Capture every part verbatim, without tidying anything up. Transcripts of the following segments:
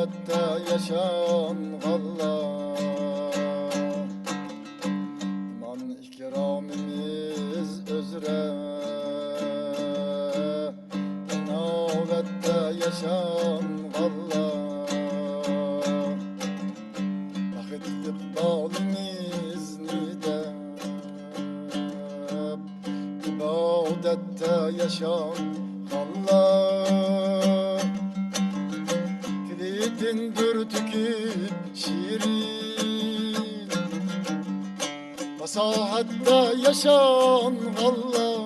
ياشانغانلار، ئىمان ئىكرامىمىز ئۆزرە ئىناۋەتتە ياشانغانلار، بەخت ئىقبالىمىزنى دەپ ئىبادەتتە ياشانغانلار، تىلىدىن دۇر تۆكۈپ شېرىن پاساھەتتە ياشانغانلار،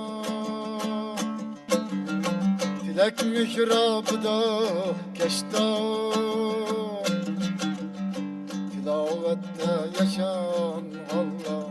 پەلەك مېھرابىدا كەشتە تىلاۋەتتە ياشانغانلار.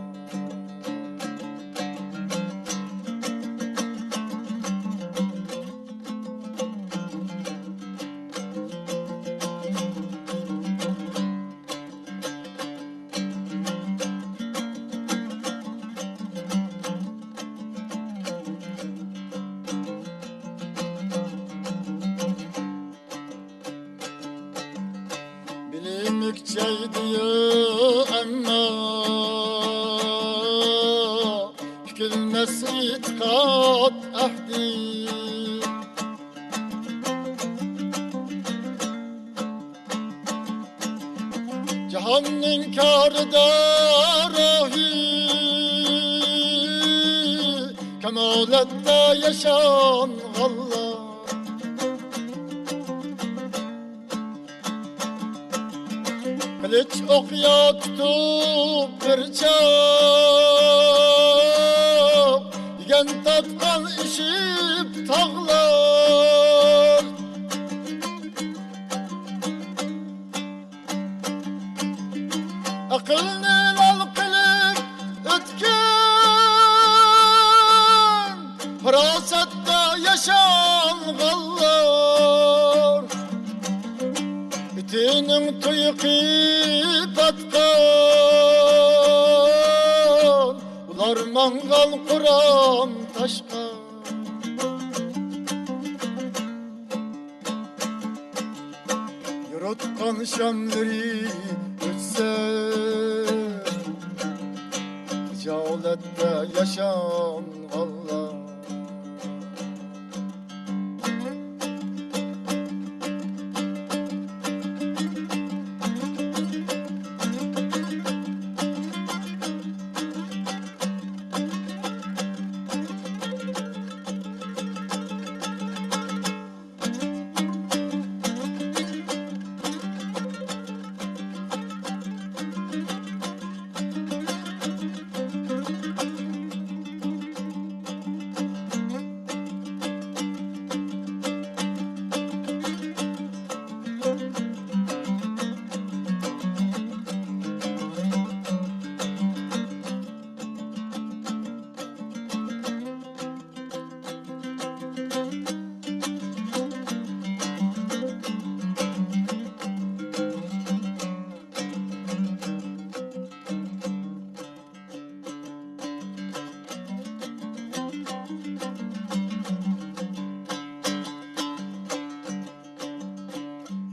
بىلىم ئۈكچەيدىيۇ، ئەمما پۈكۈلمەس ئېتىقاد ئەھدى. جاھاننىڭ كارىدا روھى كامالەتتە ياشانغانلار، قىلىچ ئوقيا تۇتۇپ بىر چاغ، يېگەن تارتقان ئېشىپ تاغلار. ئەقىلنى لال قىلىپ ئۆتكەن، پاراسەتتە ياشانغانلار، ئېتىنىڭ تۇيىقى پاتقان، ئۇلار ماڭغان قۇرام تاشقا. يورۇتقان شاملىرى ئۆچسە، خىجالەتتە ياشانغانلار.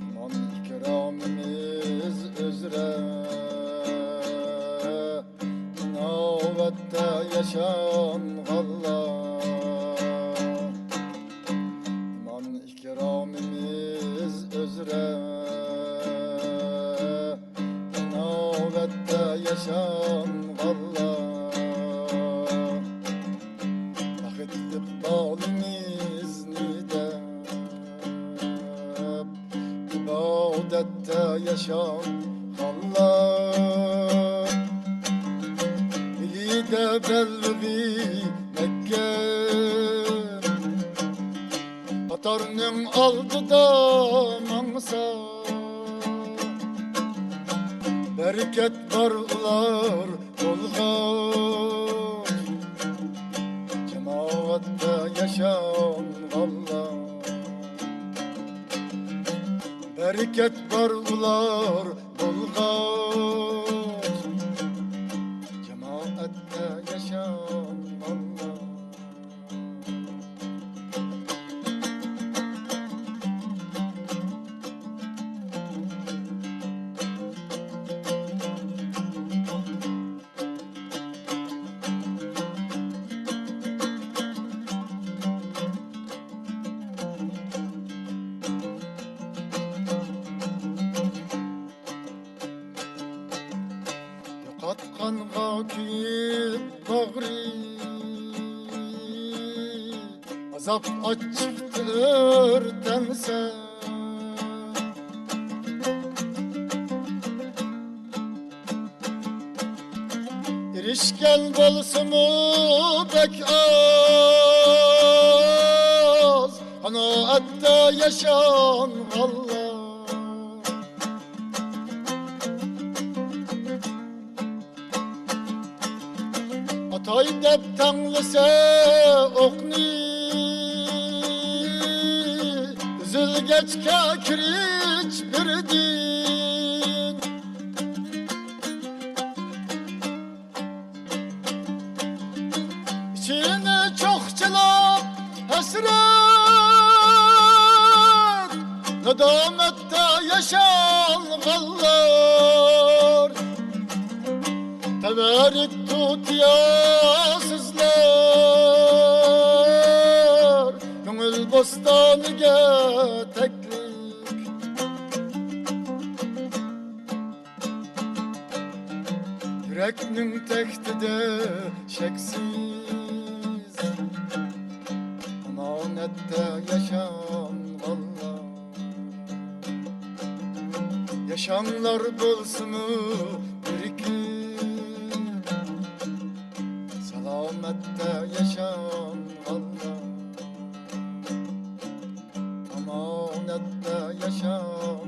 ئىمان ئىكرامىمىز ئۆزرە ئىناۋەتتە ياشانغانلار، ئىمان ئىكرامىمىز ئۆزرە ئىناۋەتتە ياشانغانلار، بەخت ئىقبالىمىزنى دەپ ئىبادەتتە ياشانغانلار، ئىلىدە بەللىغى مەككە، قاتارنىڭ ئالدىدا ماڭسا، بەرىكەت بار ئۇلار بولغاچ، جامائەتتە ياشانغانلار. بەرىكەت بار ئۇلار بولغاچ، جامائەتتە ياشانغانلار. كۆيۈپ باغرى، ئازاب ئاچچىقتا ئۆرتەنسە. ئېرىشكەن بولسىمۇ بەك ئاز، قانائەتتە ياشانغانلار. ئاتاي دەپ تەڭلىسە ئوقنى، ئۈزۈلگەچكە كىرىچ بىردىن. ئىچىنى چوقچىلاپ ھەسرەت، نادامەتتە ياشانغانلار، تەۋەررۈك تۇتىياسىزلار، كۆڭۈل بوستانىگە تەكلىپ. يۈرەكنىڭ تەختىدە شەكسىز ئامانەتتە ياشانغانلار. ياشاڭلار بولسىمۇ بىر كۈن، سالامەتتە ياشانغانلار. ئامانەتتە ياشاڭ